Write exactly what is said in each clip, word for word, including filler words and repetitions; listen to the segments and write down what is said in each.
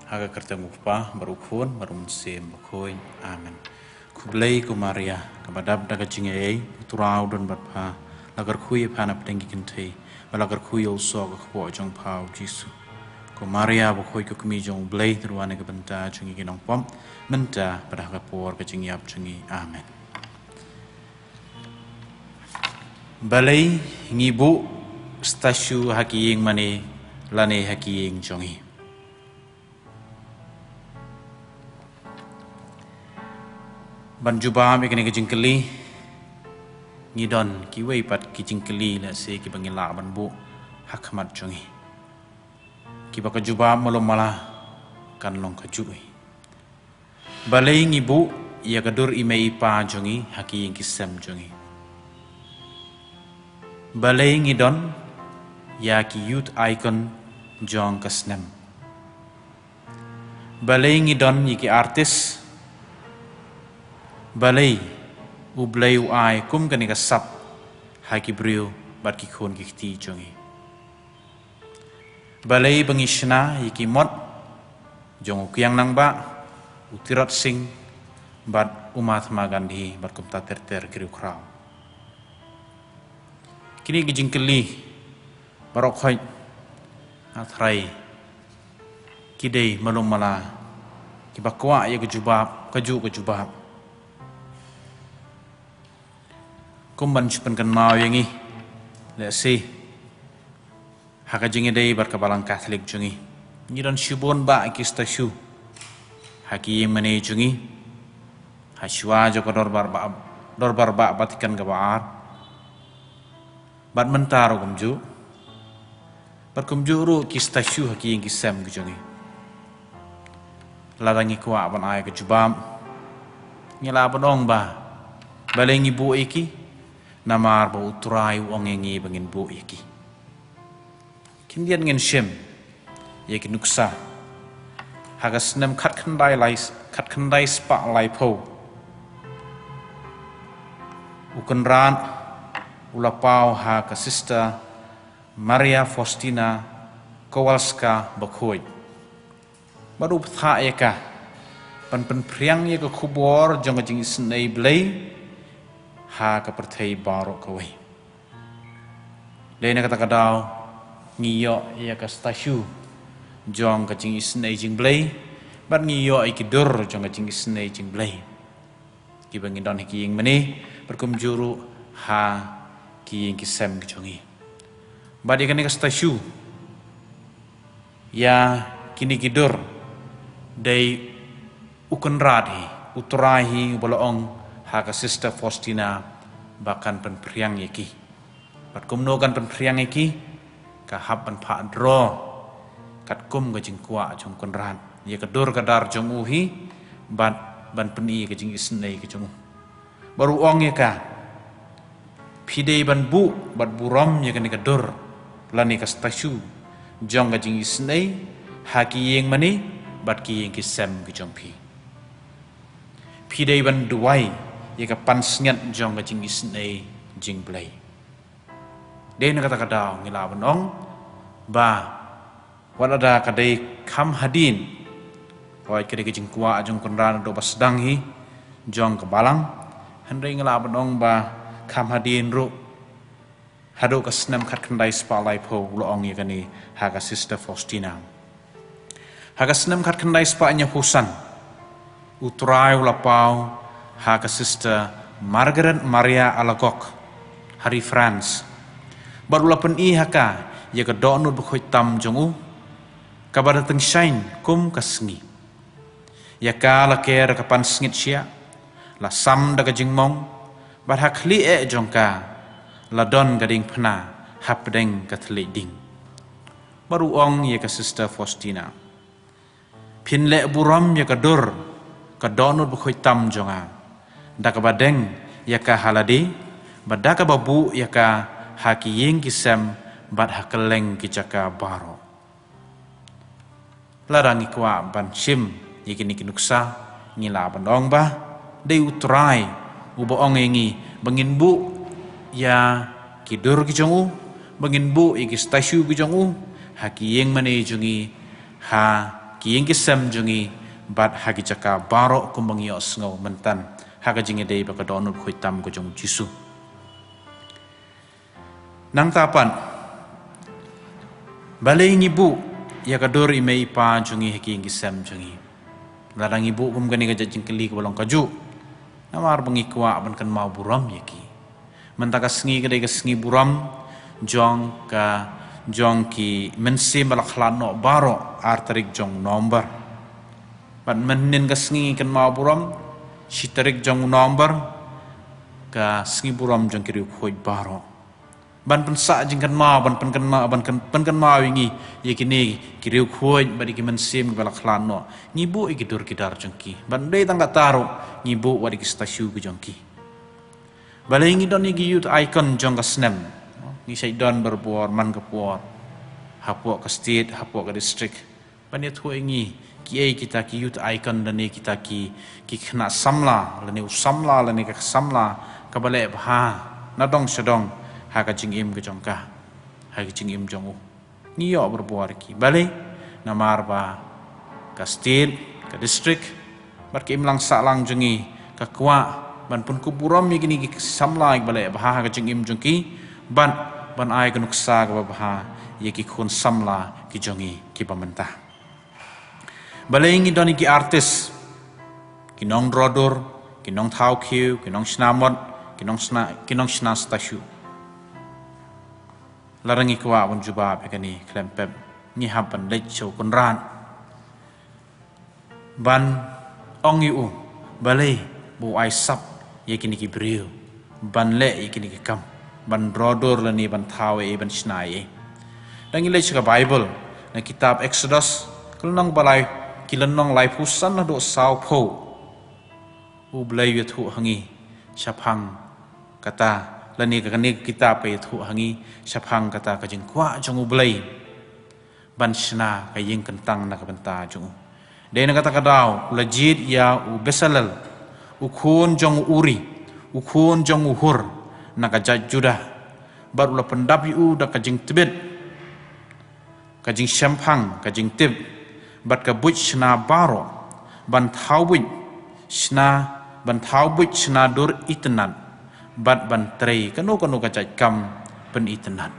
Ha ka kyrteng u Kpa, bad u Khun, bad u Mynsiem Bakhuid. Amen. Khublei ko Maria, kaba dap da ka jingaiei, u Trai u don bad pha, la kyrkhu ïa pha na pdeng ki kynthei, bad la kyrkhu ïa u soh ka kpoh jong pha u Jisu. Ko Maria bakhuid, ko Kmie jong u Blei, to duwai na ka bynta jong ngi ki nongpop, mynta bad ha ka por ka jingïap jong ngi. Amen. Balei ngi buh statue ha ki ïing mane lane ha ki ïing jong ngi? Ban jubab ïa kane ka jingkylli, ngi don kiwei pat ki jingkylli lehse kiba ngi lah ban buh ha khmat jong ngi, kiba ka jubab malu mala kan long kajuh hi. Balei ngi buh ïa ka dur i mei i pa jong ngi ha ki ïing ki sem jong ngi? Balei ngi don ïa ki youth icon jong ka snem? Balei ngi don ïa ki artist? Balei U Blei u ai kum kane ka sap ha ki briew bad ki khun ki kti jong ngi? Balei ba ngi shna ïa ki mot jong u Kiang Nangbah, u Tirot Sing, bad u Mahatma Gandhi, bad kumta ter ter ki riewkhraw? Kine ki jingkylli baroh khoit, ha trai, ki dei malu mala, kiba kwah ïa ka jubab, kajuh ka jubab. Kum ban shu pynkynmaw ïa ngi, lehse ha ka jingïadei bad ka Balang Katholik jong ngi, ngi don shibun bah ki statue ha ki ïing mane jong ngi, ha shuwa jong ka dorbar bah, dorbar bah Vatican kaba ar. Bad mynta ruh kumjuh. Bad kumjuh ruh ki statue ha ki ïing ki sem ki jong ngi. Lada ngi kwah ban ai ka jubab, ngi lah ban ong ba, balei ngi buh ïa ki? Namar ba U Trai u ong ïa ngi ba ngin buh ïa ki. Khyndiat ngin shim ïa ki nuksa. Ha ka snem khatkhyndai lai, khatkhyndai spah laiphew, u Kynrad u la paw ha ka Sister Maria Faustina Kowalska bakhuid, bad u bthah ïa ka ban pynphriang ïa ka khubor jong ka jingisynei Blei ha ka pyrthei baroh kawei. Dei na kata ka daw ngi ïoh ïa ka statue jong ka jingisynei jingblei, bad ngi ïoh ïa ki dur jong ka jingisynei jingblei, kiba ngi don ha ki ïing mane, bad kumjuh ruh ha ki ïing ki sem ki jong ngi. Bad ïa kane ka statue, ïa kine ki dur, dei u Kynrad hi, U Trai hi uba la ong ha ka Sister Faustina ba kan pynphriang ïa ki. Bad kumno kan pynphriang ïa ki? Ka hap ban phah draw katkum ka jingkwah jong u Kynrad, ïa ka dur ka dar jong u hi, bad ban pyni ïa ka jingisynei ka jong u. Bad u ong ïa ka, phi dei ban buh bad burom ïa kane ka dur lane ka statue jong ka jingisynei ha ki ïing mane bad ki ïing ki sem ki jong phi. Phi dei ban duwai ïa ka pansngiat jong ka jingisynei jingblei. Dei na kata ka daw ngi lah ban ong ba wat lada ka dei kham hadien, hooid ka dei ka jingkwah jong u Kynrad naduh ba sdang hi jong ka balang, hynrei ngi lah ban ong ba kham hadien ruh, haduh ka snem khatkhyndai spah laiphew u la ong ïa kane ha ka Sister Faustina. Ha ka snem khatkhyndai spah hynñiewphew san, U Trai u la paw ha ka Sister Margaret Maria Alacoque ha ri France, bad u la pyni ha ka ïa ka dohnud bakhuid tam jong u, kaba da tyngshaiñ kum ka sngi. Ïa ka la ker da ka pansngiat shiah, la sam da ka jingmong, bad ha khlieh jong ka la don ka diengphna hapdeng ka thylliej ding. Bad u ong ïa ka Sister Faustina, phin leh burom ïa ka dur, ka dohnud bakhuid tam jong nga, da kaba deng ïa ka ha lade, bad da kaba buh ïa ka ha ki ïing ki sem bad ha kylleng ki jaka baroh. Lada ngi kwah ban shim ïa kine ki nuksa, ngi lah ban ong ba dei U Trai uba ong ïa ngi ba ngin buh ïa ki dur ki jong u, ba ngin buh ïa ki statue ki jong u ha ki ïing mane jong ngi, ha ki ïing ki sem jong ngi, bad ha ki jaka baroh kumba ngi ïohsngew mynta ha ka jingïadei bad ka dohnud khuid tam ka jong u Jisu. Nangta pat, balei ngi buh ïa ka dur i mei i pa jong ngi ha ki ïing ki sem jong ngi? Lada ngi buh kum kane ka jait jingkylli kaba long kajuh, namar ba ngi kwah ban kynmaw burom ïa ki. Mynta ka sngi ka dei ka sngi burom jong ka, jong ki mynsiem ba la khlad noh baroh, ar tarik jong November. Bad mynhynnin ka sngi ngi kynmaw burom, shi tarik jong November, ka sngi burom jong ki riewkhuid baroh. Ban pynsah jingkynmaw, ban pynkynmaw, ban kyn-, pynkynmaw ïa ngi ïa kine ki riewkhuid bad ïa ki mynsiem kiba la khlad noh, ngi buh ïa ki dur ki dar jong ki. Ban dei tang kata ruh, ngi buh wat ïa ki statue ki jong ki. Balei ngi don ïa ki youth icon jong ka snem? Ngi shait don barabor man ka por, hapoh ka state, hapoh ka district, ban ïathuh ïa ngi kiei kita ki youth icon lane kita ki, ki khynnah samla lane u samla lane ka samla kaba leh bha na dong sha dong ha ka jingim ka jong ka, ha ka jingim jong u. Ngi ïoh barabor ki. Balei? Namar ba ka state, ka district bad ka imlang sahlang jong ngi ka kwah ban pynkup burom ïa kine ki samla kiba leh bha ha ka jingim jong ki, bad ban ai ka nuksa kaba bha ïa ki khun samla ki jong ngi kiba mynta. Balei ngi don ïa ki artist, ki nongdro dur, ki nongthaw khiew, ki nongshna mot, ki nongshna, ki nongshna statue? Lada ngi kwah ban jubab ïa kane, khlem pep ngi hap ban leit sha u Kynrad ban ong ïa u balei ba u ai sap ïa kine ki briew ban leh ïa kine ki kam, ban dro dur lane ban thaw ei ei, ban shna ei ei. Lada ngi leit sha ka Bible, na kitab Exodus, ka lynnong ba lai, ki lynnong laiphew san haduh sawphew, U Blei u ïathuh ha ngi shaphang kata, lane ka, kane ka kitab ka ïathuh ha ngi shaphang kata ka jingkwah jong U Blei ban shna ka ïing kyntang na ka bynta jong u. Dei na kata ka daw u la jied ïa u Besalel, u khun jong u Uri, u khun jong u Hur, na ka jait Judah, bad u la pyndap ïa u da ka jingtbit, ka jingshemphang, ka jingtip, bad ka buit shna baroh, ban thaw buit shna, ban thaw buit shna dur itynnad, bad ban trei kano kano ka jait kam pynitynnad.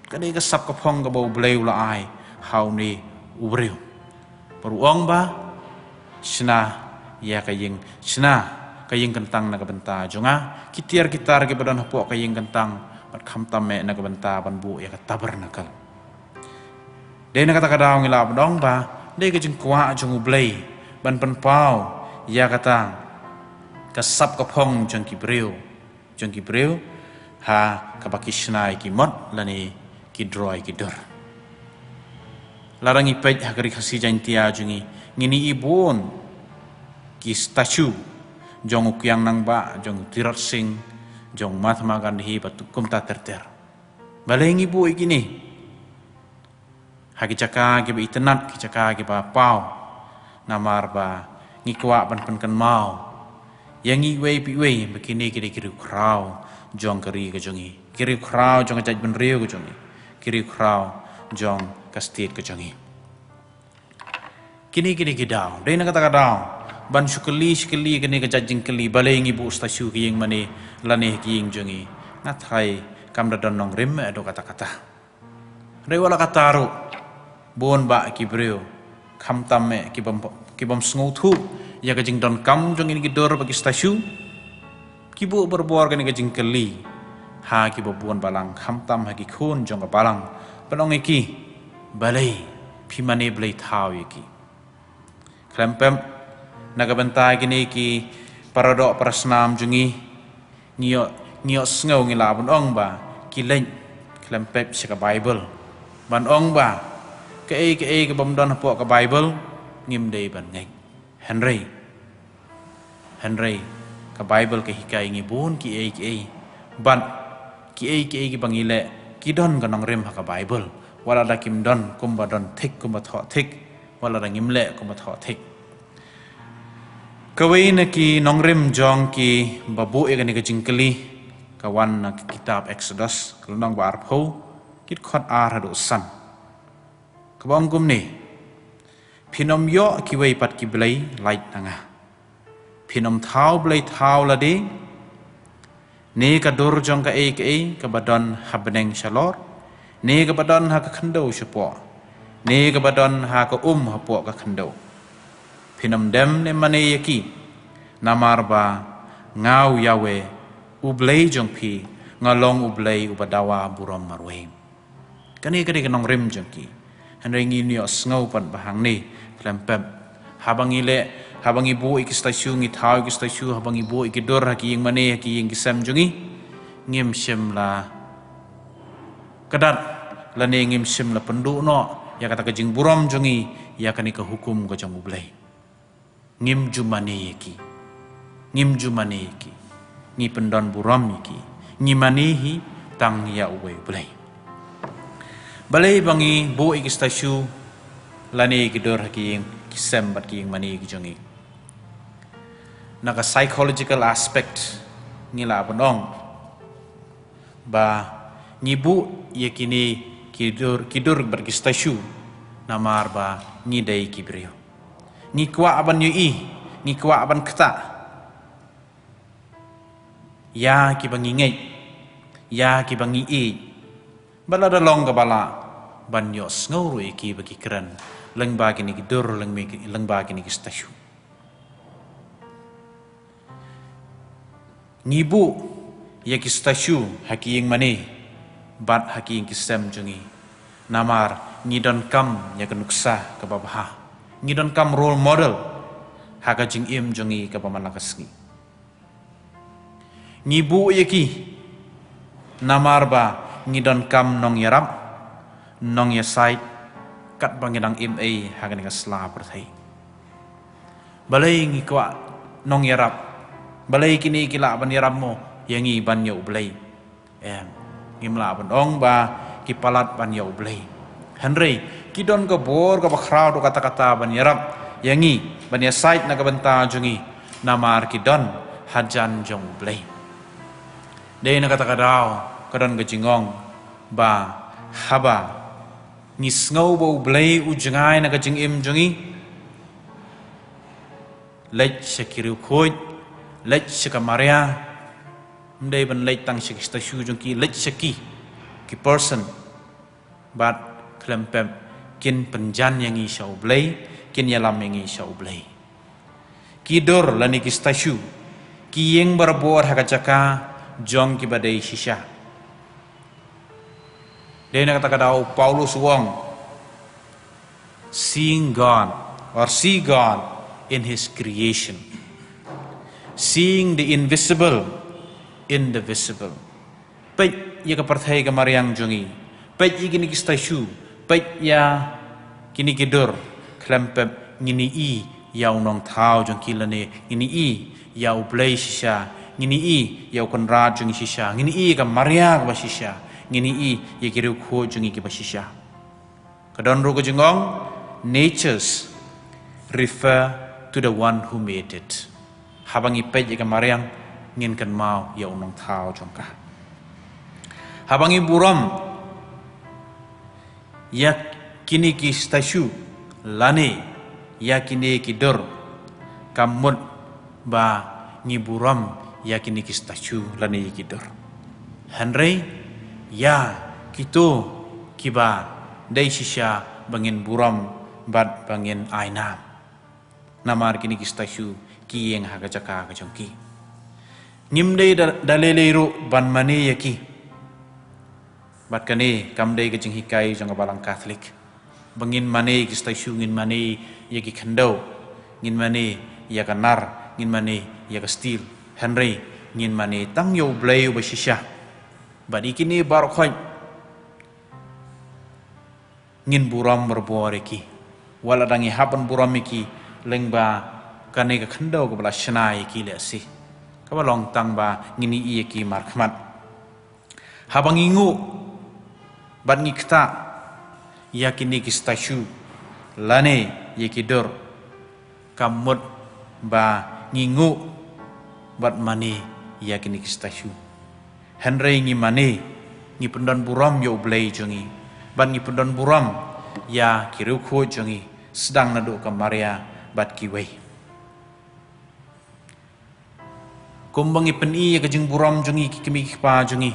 Ka dei ka sap ka phong kaba U Blei u la ai ha une u briew. Bad u ong ba, shna ïa ka ïing, shna ka ïing kyntang na ka bynta jong nga, ki tiar ki tar kiba don hapoh ka ïing kyntang, bad khamtam eh na ka bynta ban buh ïa ka tabernacle. Dei na kata ka daw ngi lah ban ong ba dei ka jingkwah jong U Blei ban pynpaw ïa kata ka sap ka phong jong ki briew, jong ki briew, ha kaba ki shna ïa ki mot lane ki dro ïa ki dur. Lada ngi peit ha ka Ri Khasi Jaiñtia jong ngi, ngin ïohi bun ki statue jong u Kiang Nangbah, jong u Tirot Sing, jong u Mahatma Gandhi, bad kumta ter ter. Balei ngi buh ïa kine ha ki jaka kiba itynnad, ki jaka kiba paw? Namar ba ngi kwah ban pynkynmaw ïa ngi iwei pa iwei ba kine ki dei ki riewkhraw jong ka ri ka jong ngi, ki riewkhraw jong ka jaitbynriew ka jong ngi, ki riewkhraw jong ka state ka jong ngi. Kine, kine ki daw, dei na kata ka daw ban shu kylli, shu kylli kane ka jait jingkylli, balei ngi buh statue ha ki ïing mane lane ha ki ïing jong ngi. Nga tharai kam da don nongrim eh haduh katta katta. Hynrei wat la katta ruh, bun bah ki briew, khamtam eh ki bym, ki bym sngewthuh ïa ka jingdonkam jong kine ki dur bad ki statue, ki buh barabor kane ka jingkylli ha kiba bun balang, khamtam ha ki khun jong ka balang, ban ong ïa ki, balei phi mane blei thaw ïa ki? Khlem pep, na ka bynta kine ki paradoh parasnam jong ngi, ngi ïoh, ngi ïohsngew, ngi lah ban ong ba ki leit khlem pep sha ka Baibl, ban ong ba kaei kaei ka bym don hapoh ka Baibl ngim dei ban ngeit. Hynrei, hynrei ka Baibl ka hikai ngi bun kiei kiei, bad kiei kiei kiba ngi leh ki don ka nongrim ha ka Baibl, wat lada kim don kumba don thik, kumba thoh thik, wat lada ngim leh kumba thoh thik. Kawei na ki nongrim jong kiba buh ïa kane ka jingkylli ka wan na ka kitab Exodus, ka lynnong ba arphew, ki dkhot ar haduh san, kaba ong kumne: Phin ym ïoh kiwei pat ki blei lait na nga. Phin ym thaw blei thaw lade, ne ka dur jong kaei kaei kaba don ha bneng shalor, ne kaba don ha ka khyndew shapoh, ne kaba don ha ka um hapoh ka khyndew. Phin ym dem ne mane ïa ki, namar ba nga u Yahweh, u Blei jong phi, nga long u Blei uba dawa burom marwei. Kane ka dei ka nongrim jong ki. Hynrei ngin ïohsngew pat ba hangne khlem pep, haba ngi leh, haba ngi buh ïa ki statue, ngi thaw ïa ki statue, haba ngi buh ïa ki dur ha ki ïing mane, ha ki ïing ki sem jong ngi, ngim shym la kdat lane ngim shym la pynduh noh ïa kata ka jingburom jong ngi ïa kane ka hukum ka jong U Blei. Ngim ju mane ïa ki. Ngim ju mane ïa ki. Ngi pyndon burom ïa ki. Ngi mane hi tang ïa uwei U Blei. Balei ba ngi buh ïa ki statue lane ïa ki dur ha ki ïing ki sem bad ki ïing mane ki jong ngi? Na ka psychological aspect, ngi lah ban ong ba ngi buh ïa kine ki dur, ki dur bad ki statue namar ba ngi dei ki briew. Ngi kwah ban ïohi, ngi kwah ban ktah ïa kiba ngi ngeit, ïa kiba ngi ïeit. Bad lada long kaba lah, ban ïohsngew ruh ïa ki ba ki kren lyngba kine ki dur, lyngba ki, lyngba kine ki statue. Ngi buh ïa ki statue ha ki ïing mane bad ha ki ïing ki sem jong ngi namar ngi donkam ïa ka nuksa kaba bha. Ngi donkam role model ha ka jingim jong ngi kaba man la ka sngi. Ngi buh ïa ki namar ba ngi donkam nongïarap, nongïasaid katba ngi dang im ei ha kane ka sla pyrthei. Balei ngi kwah nongïarap? Balei kine ki lah ban ïarap mo ïa ngi ban ïa U Blei? Em, ngim lah ban ong ba ki palat ban ïa U Blei. Hynrei ki don ka bor kaba khraw, don kata kata ban ïarap ïa ngi, ban ïasaid na ka bynta jong ngi, namar ki don hajan jong U Blei. Dei na kata ka daw ka don ka jingong ba haba ngi sngew ba U Blei u jngai na ka jingim jong ngi, leit sha ki riewkhuid, leit sha ka Maria, ym dei ban leit tang sha ki statue jong ki, leit sha ki, ki person. Bad khlem pep kin pynjan ïa ngi sha U Blei, kin ïalam ïa ngi sha U Blei. Ki dur lane ki statue ki ïeng barabor ha ka jaka jong kiba dei shisha. Dei na kata ka daw u Paulus u ong, seeing God, or see God in his creation. Seeing the invisible in the visible. Peit ïa ka pyrthei ka mariang jong ngi. Peit ïa kine ki statue. Peit ïa kine ki dur. Khlem pep ngin ïohi ïa u nongthaw jong ki lane ngin ïohi ïa U Blei shisha. Ngin ïohi ïa u Kynrad jong ngi shisha. Ngin ïohi ïa ka Maria kaba shisha. Ngin ïohi ïa ki riewkhuid jong ngi kiba shisha. Ka don ruh ka jingong, natures refer to the one who made it. Haba ngi peit ïa ka mariang, ngin kynmaw ïa u nongthaw jong ka. Haba ngi burom ïa kine ki statue lane ïa kine ki dur, ka mut ba ngi burom ïa kine ki statue lane ïa ki dur. Hynrei ïa kito kiba dei shisha ba ngin burom bad ba ngin ai nam. Namar kine ki statue ki ïeng ha ka jaka ka jong ki. Ngim dei da, da lei lei ruh ban mane ïa ki. Bad kane kam dei ka jinghikai jong ka Balang Katholik ba ngin mane ïa ki statue, ngin mane ïa ki khyndew, ngin mane ïa ka nar, ngin mane ïa ka steel. Hynrei ngin mane tang ïa U Blei uba shisha. Bad ïa kine baroh khoit ngin burom barabor ïa ki. Wat la dang ngi hap ban burom ïa ki lyngba kane ka khyndew kaba la shna ïa ki lehse, kaba long tang ba ngin ïohi ïa ki markhmat. Haba ngi nguh bad ngi ktah ïa kine ki statue lane ïa ki dur, ka mut ba ngi nguh bad mane ïa kine ki statue. Hynrei ngi mane, ngi pyndon burom ïa U Blei jong ngi, bad ngi pyndon burom ïa ki riewkhuid jong ngi, sdang naduh ka Maria bad kiwei. Kumba ngi pyni ïa ka jingburom jong ngi ki kmie ki kpa jong ngi,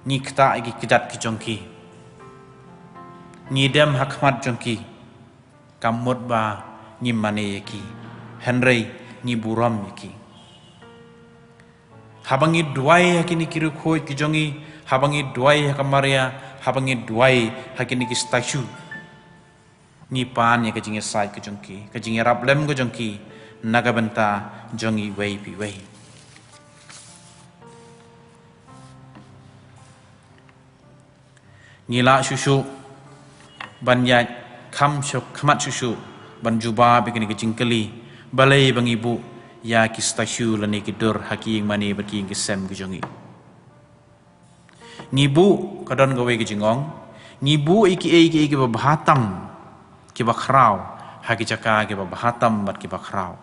ngi ktah ïa ki kjat ki jong ki, ngi dem ha khmat jong ki, kam mut ba ngi mane ïa ki, hynrei ngi burom ïa ki. Haba ngi duwai ha kine ki riewkhuid ki jong ngi, haba ngi duwai ha ka Maria, haba ngi duwai ha kine ki statue, ngi pan ïa ka jingïasaid ka jong ki, ka jingïarap lem ka jong ki na ka bynta jong iwei pa iwei. Ngi lah shuh shuh ban ïaid kham shuh, khmat shuh shuh ban jubab ïa kane ka jingkylli, balei ba ngi buh ïa ki statue lane ki dur ha ki ïing mane bad ki ïing ki sem ki jong ngi. Ngi buh, ka don kawei ka jingong, ngi buh ïa kiei kiei kiba bha tam, kiba khraw ha ki jaka kiba bha tam bad kiba khraw.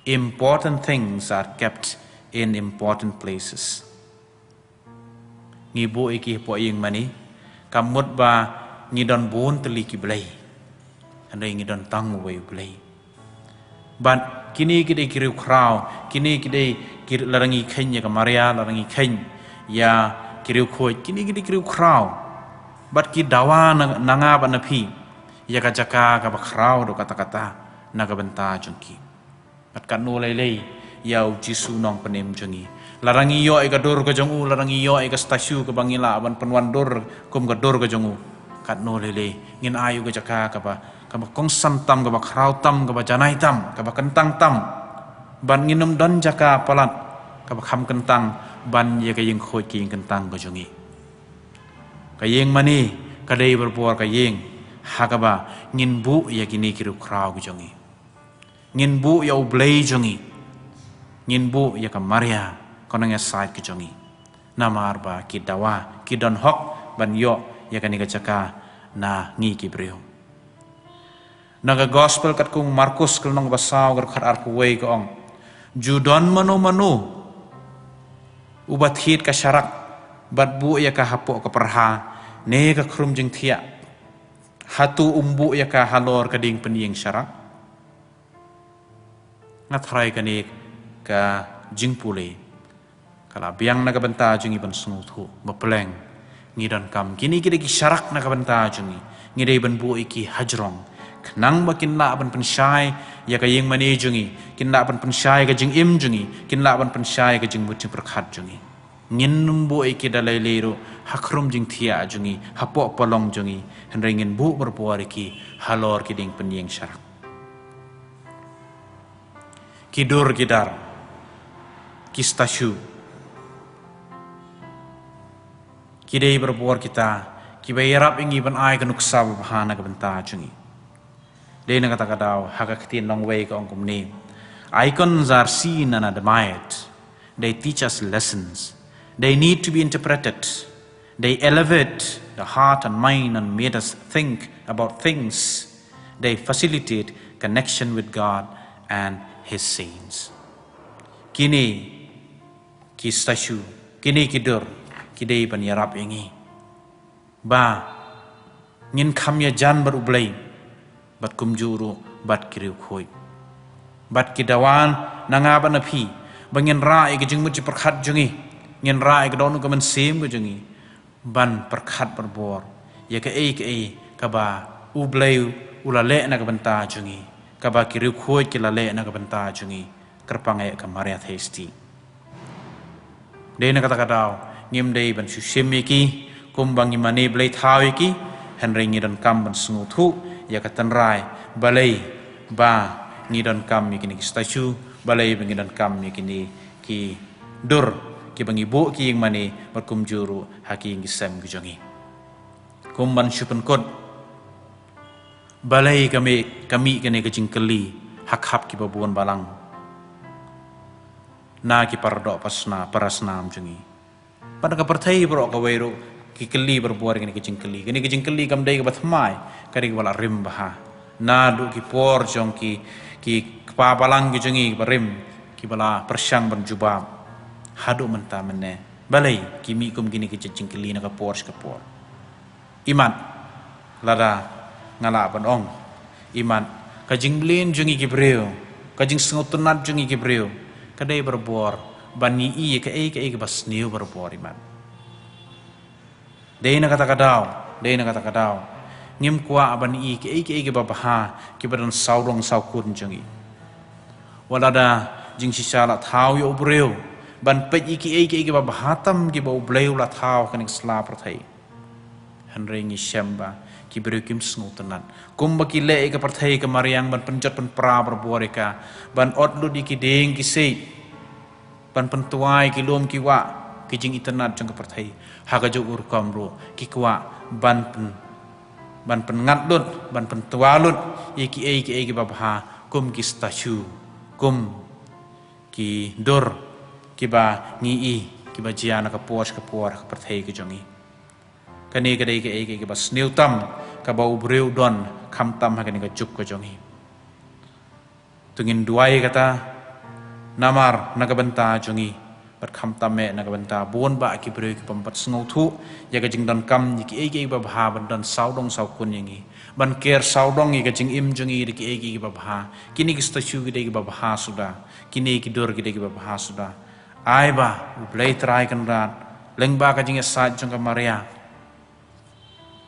Important things are kept in important places. Ngi buh ïa ki hapoh ïing mane, kam mut ba ngi don bun tylli ki blei, hynrei ngi don tang uwei U Blei. Bad kine ki dei ki riewkhraw, kine ki dei ki, lada ngi kheiñ ïa ka Maria, lada ngi kheiñ ïa ki riewkhuid, kine ki dei ki riewkhraw. Bad ki dawa na, na nga bad na phi ïa ka jaka kaba khraw haduh katta katta na ka bynta jong ki. Bad katno lei lei ïa U Jisu Nongpynim jong ngi. Lada ngi ïoh ïa ka dur ka jong u, lada ngi ïoh ïa ka statue kaba ngi lah ban pynwandur kum ka dur ka jong u, katno lei lei ngin ai u ka jaka kaba, kaba kongsan tam, kaba khraw tam, kaba janai tam, kaba kyntang tam. Bad ngin ym don jaka palat kaba kham kyntang ban ïa ka ïing khuid ka ïing kyntang ka jong ngi. Ka ïing mane ka dei barabor ka ïing ha kaba ngin buh ïa kine ki riewkhraw ki jong ngi. Ngin buh ïa U Blei jong ngi. Ngin buh ïa ka Maria, ka nongïasaid ka jong ngi. Namar ba ki dawa, ki don hok ban ïoh ïa kane ka jaka na ngi ki briew. Na ka Gospel katkum u Markus ka lynnong ba saw ka dkhot arphew wei ka ong, ju don mano mano uba thied ka sharak bad buh ïa ka hapoh ka pyrha ne ka khrum jingthiah, hato um buh ïa ka halor ka dieng pynïeng sharak? Nga tharai kane ka jingpule ka la biang na ka bynta jong ngi ban sngewthuh ba pleng ngi donkam kine ki dei ki sharak na ka bynta jong ngi. Ngi dei ban buh ïa ki hajrong khnang ba kin lah ban pynshai ïa ka ïing mane jong ngi, kin lah ban pynshai ïa ka jingim jong ngi, kin lah ban pynshai ïa ka jingmut jingpyrkhat jong ngi. Ngin ym buh ïa ki da lei lei ruh ha khrum jingthiah jong ngi, hapoh palong jong ngi, hynrei ngin buh barabor ïa ki halor ki dieng pynïeng sharak. Ki dur ki dar, ki statue, ki dei barabor kita kiba ïarap ïa ngi ban ai ka nuksa babha na ka bynta jong ngi. Dei na kata ka daw ha ka ktien nongwei ka ong kumne: Icons are seen and admired. They teach us lessons. They need to be interpreted. They elevate the heart and mind and made us think about things. They facilitate connection with God and His saints. Kine ki statue, kine ki dur, ki dei ban ïarap ïa ngi ba ngin kham ïajan bad U Blei, bad kumjuh ruh bad ki riewkhuid, bad ki dawa na nga bad na phi, ba ngin rah ïa ka jingmut jingpyrkhat jong ngi, ngin rah ïa ka dohnud ka mynsiem ka jong ngi ban pyrkhat barabor ïa kaei kaei kaba U Blei u la leh na ka bynta jong ngi, kaba ki riewkhuid ki la leh na ka bynta jong ngi, kyrpang ïa ka Maria Theisotti. Dei na kata ka daw ngim dei ban shu shim ïa ki kumba ngi mane blei thaw ïa ki, hynrei ngi donkam ban sngewthuh ïa ka tynrai balei ba ngi donkam ïa kine ki statue, balei ba ngi donkam ïa kine ki dur kiba ngi buh ha ki ïing mane bad kumjuh ruh ha ki ïing ki sem ki jong ngi. Kum ban shu pynkut, balei ka mih, ka mih kane ka jingkylli ha khap kiba bun balang na ki paradoh parasna-, parasnam jong ngi? Bad na ka pyrthei baroh kawei ruh ki kylli barabor kane ka jingkylli. Kane ka jingkylli kam dei kaba thymmai, ka dei kaba la rim bha. Naduh ki por jong ki, ki kpa balang ki jong ngi kiba rim, kiba la pyrshang ban jubab haduh mynta mynne. Balei ki mih kum kine ki jingkylli na ka por sha ka por? Imat, lada nga lah ban ong, Imat, ka jingmlien jong ngi ki briew, ka jingsngewtynnat jong ngi ki briew, ka dei barabor ban ngi ïohi kaei kaei kaba sniew barabor imat. Dei na kata ka daw, dei na kata ka daw, ngim kwah ban ïohi kaei kaei kaba bha kiba don sawdong sawkun jong ngi. Wat lada jingshisha la thaw ïa u briew ban peit ïa kaei kaei kaba bha tam kiba U Blei u la thaw ha kane ka sla pyrthei. Hynrei ngi shem ba ki briew kim sngewtynnat. Kumba ki leh ïa ka pyrthei ka mariang ban pynjot pynpra barabor ïa ka, ban ot lut ïa ki dieng ki siej, ban pyntwa ïa ki lum ki wah, ki jingitynnat jong ka pyrthei. Ha kajuh ka rukom ruh ki kwah ban pyn, ban pynngat lut, ban pyntwa lut ïa kiei kiei kiba bha, kum ki statue, kum ki dur kiba ngi ïohi kiba jia na ka por sha ka por ha ka pyrthei ka jong ngi. Kane ka dei kaei kaei kaba sniew tam kaba u briew u don, khamtam ha kane ka juk ka jong ngi. To ngin duwai kata, namar na ka bynta jong ngi, bad khamtam eh na ka bynta bun bah ki briew kibym pat sngewthuh ïa ka jingdonkam ïa kiei kiei kiba bha ban don sawdong sawkun ïa ngi, ban ker sawdong ïa ka jingim jong ngi da kiei kiei kiba bha. Kine ki statue ki dei kiba bha suda, kine ki dur ki dei kiba bha suda. Ai ba U Blei Trai Kynrad, lyngba ka jingïasaid jong ka Maria,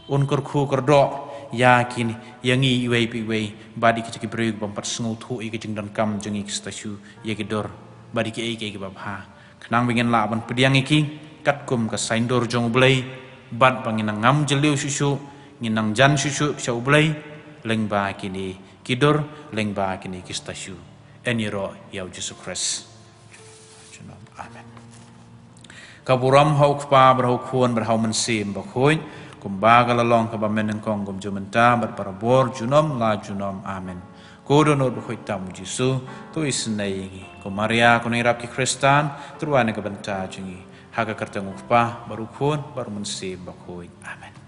un kyrkhu kyrdoh ïa kine, ïa ngi iwei pa iwei, bad ïa ki briew kibym pat sngewthuh ïa ka jingdonkam jong ngi ki statue, ïa ki dur, bad ïa kiei kiei kiba bha, khnang ba ngin lah ban pdiang ïa ki katkum ka saiñdur jong U Blei, bad ba ngin nang ngam jylliew shuh shuh, ngin nang jan shuh shuh sha U Blei lyngba kine ki dur, lyngba kine ki statue. Yn ïaroh ïa U Jisu Khrist. Junom. Amen. Ka burom ha U Kpa, bad ha U Khun, bad ha U Mynsiem Bakhuid, kumba ka la long, kaba mynnyngkong, kumjuh mynta, bad barabor, junom la junom. Amen. Ko dohnud bakhuid tam U Jisu, to isynei ïa ngi. Ko Maria, ko nongiarap ki Khristan, to duwai na ka bynta jong ngi. Ha ka kyrteng U Kpa, bad U Khun, bad U Mynsiem Bakhuid. Amen.